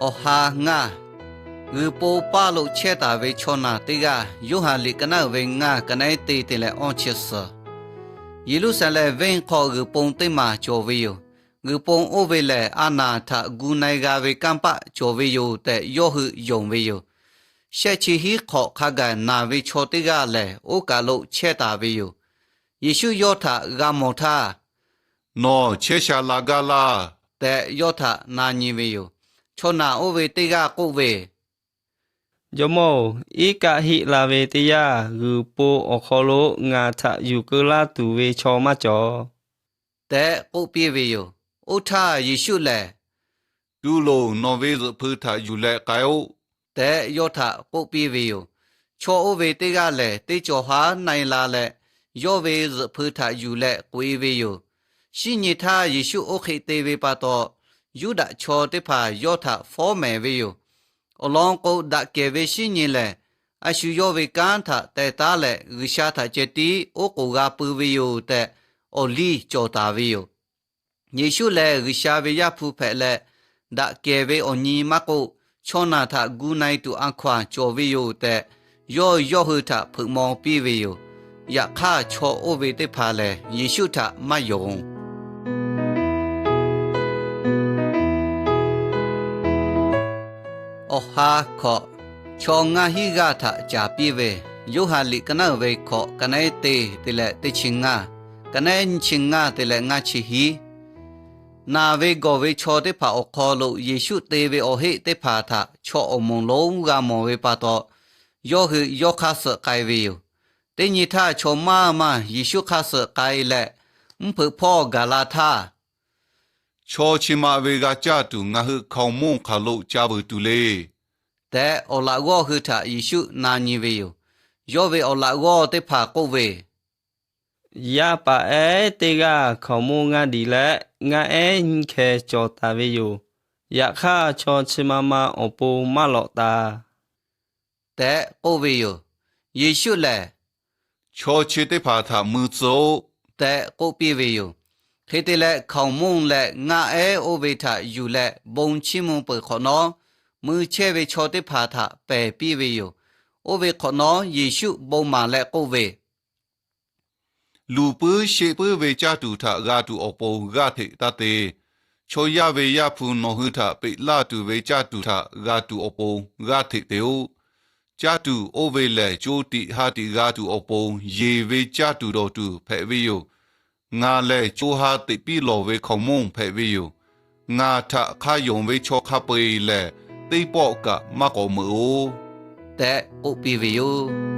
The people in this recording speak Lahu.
Awˬ ha ngaˇ, g'uiˬ po paˇ lo chehˇ taˍ ve chaw naˬ teˇ g'aˇ, Yoˇhanˬ liꞈ ka naˉ uiˍ ve ngaˇ ka naˉ te te leh awˇ chi suhˍ. Yeˍruˆsaˍlehnˍ venˇ hk'aw g'uiˬ po teˇ maˬ cawˬ ve yoˬ. G'uiˬ po oˇ ve lehˬ, a naˬ htaꞈ gu na-e g'a ve kanˇ paˆ cawˬ ve yoˬ tehꞈ yawˇ hui yonˍ ve yoˬ. Shehˆ chi hiˉ hk'awꞈ hk'a gaˬ naˬ ve chaw teˇ g'aˇ lehˬ, oˇ kaˬ lo chehˇ taˍ ve yoˬ. Yeˍsuˆ yawˇ htaꞈ g'a mawˬ htaˇ, Nawˬ chehˇ sha la gaˇ laˇ tehꞈ, yawˇ htaꞈ na nyi ve yoˬ. Chaw naˬ oˇ ve teˇ g'aˇ k'oˆ ve, Jawˇmawˇ-oˬ, iˉ kaˆ heˆ la ve teˇ yanˇ, g'uiˬ po awˬ hk'aw lo ngaˬ htaꞈ yuˬ keu laˇ tuˬ ve chaw maˇ cawˬ tehꞈ k'oˆ piˇ ve yoˬ. Oˇ htaˇ Yeˍsuˆ lehˬ, Tu loˬ, nawˬ ve zuhꞈ hpui htaꞈ yuˬ leh k'ai-oˆ tehꞈ, yawˇ htaꞈ k'oˆ piˇ ve yoˬ. Chaw oˇ ve teˇ g'aˇ lehˬ, teˇ cawˬ haˉ na-e la leh, yawˇ ve zuhꞈ hpui htaꞈ yuˬ leh k'oꞈ-e ve yoˬ. Shinˉ nyi htaˇ Yeˍsuˆ oˇ hk'e te ve pa taw, Yuˇdaꞈ chaw teˇ hpaˍ yawˇ htaꞈ fawˉ mehˍ ve yoˬ. Awˬ lawn k'o, daꞈ kehˬ ve shinˉ nyi lehˬ, a shu yawˇ ve kanˉ htaꞈ teh taˉ leh, G'uiˬsha htaꞈ ceh tiˉ oˉ k'oˍ g'a pui ve yoˬ tehꞈ, awˬ liˇ cawˬ taˍ ve yoˬ. Yeˍsuˆ lehˬ, G'uiˬsha ve Yaˇ hpu hpehꞈ leh, daꞈ kehˬ ve awˬ nyi maˇ k'oˆ, chaw naˬ htaꞈ gu na-e tuˬ a hkaw-anˬ cawˬ ve yoˬ tehꞈ, yawˇ yawˇ hui htaꞈ hpeuꞈ maw piˇ ve yoˬ. Yaꞈ hk'aˇ, chaw oˇ ve teˇ hpaˍ lehˬ, Yeˍsuˆ htaꞈ maˇ yonˍ. Awˬ ha hkawꞈ, chaw ngaˇ hinˉ g'aˇ htaꞈ caˍ piˇ ve, Yoˇhanˬ liꞈ ka naˉ uiˍ ve hkawꞈ ka naˉ te te leh teˇ chi ngaˇ, ka naˉ nyi chi ngaˇ te leh ngaˇ chi hiˉ. Naˬ ve gawˬ ve chaw teˇ hpaˍ awˬ hk'aw lo Yeˍsuˆ te ve awˬ heˆ teˇ hpaˍ htaꞈ chaw awˬ moˍ lonˉ g'a mawˬ ve pa taw, yawˇ hui yawˇ hk'aˇ suh k'ai ve yoˬ. Teˇ nyi htaˇ, chaw maˇ maˇ Yeˍsuˆ hk'aˇ suh k'ai leh, mvuhˇ hpeuꞈ hpawˇ gaˬ la htaˇ, Chaw chi ma ve g'a caˇ tuˬ ngaˬ hui hkaoˍmonˇ hk'aˬ lo ca vuiˬ tuˬ le tehꞈ, awˬ laꞈ g'awˇ hui htaꞈ Yeˍsuˆ na nyi ve yoˬ. Yawˇ ve awˬ laꞈ g'awˇ teˇ hpaˍ k'oˆ ve, Yaˇ paˍ ehˉ teˇ g'aˇ hkaoˍmonˇ g'aˇ diˍ leh, ngaˆ ehˉ nyiˇ hkeh cawˬ taˍ ve yoˬ. Yaꞈ hk'aˇ, chaw chi ma ma awˬ pon maˇ lawꞈ taˍ tehꞈ k'oˆ ve yoˬ. Yeˍsuˆ lehˬ, Chaw chi teˇ hpaˍ htaꞈ mui tcuh-oˆ tehꞈ k'oˆ piˇ ve yoˬ. Hk'e te leh, hkaoˍmonˇ leh ngaˆ ehˉ oˇ ve htaꞈ yuˬ leh bon chiˇ mvuh peuˬ hk'awꞈ nawˉ, mui chehˇ ve chaw teˇ hpaˍ htaꞈ pehˬ piˇ ve yoˬ. Oˇ ve hk'awꞈ nawˉ, Yeˍsuˆ bon maˍ leh k'oˆ ve, Luˬ puiˉ sheˆ puiˉ ve caˇ tuˬ htaꞈ g'a tuˬ awˬ pon g'aˇ hteꞈ taˇ te. Chaw yaˇ ve Yaˇ hpu nawˬ hui htaꞈ peꞈ laˇ tuˬ ve caˇ tuˬ htaꞈ g'a tuˬ awˬ pon g'aˇ hteꞈ te-oˆ. Caˇ tuˬ oˇ ve lehˬ, co tiꞈ ha tiꞈ g'a tuˬ awˬ pon yeˬ ve caˇ tuˬ dawˬ tuˬ hpehꞈ ve yoˬ. Ngaˬ lehˬ, co ha teꞈ piˇ lawˬ ve hkaoˍmonˇ hpehꞈ ve yoˬ. Ngaˬ htaꞈ hk'a yonˍ ve chaw hk'a peu-eˬ lehˬ, teˇ pawˆ kaꞈ maˇ k'awꞈ meuꞈ-oˬ tehꞈ k'oˆ piˇ ve yoˬ.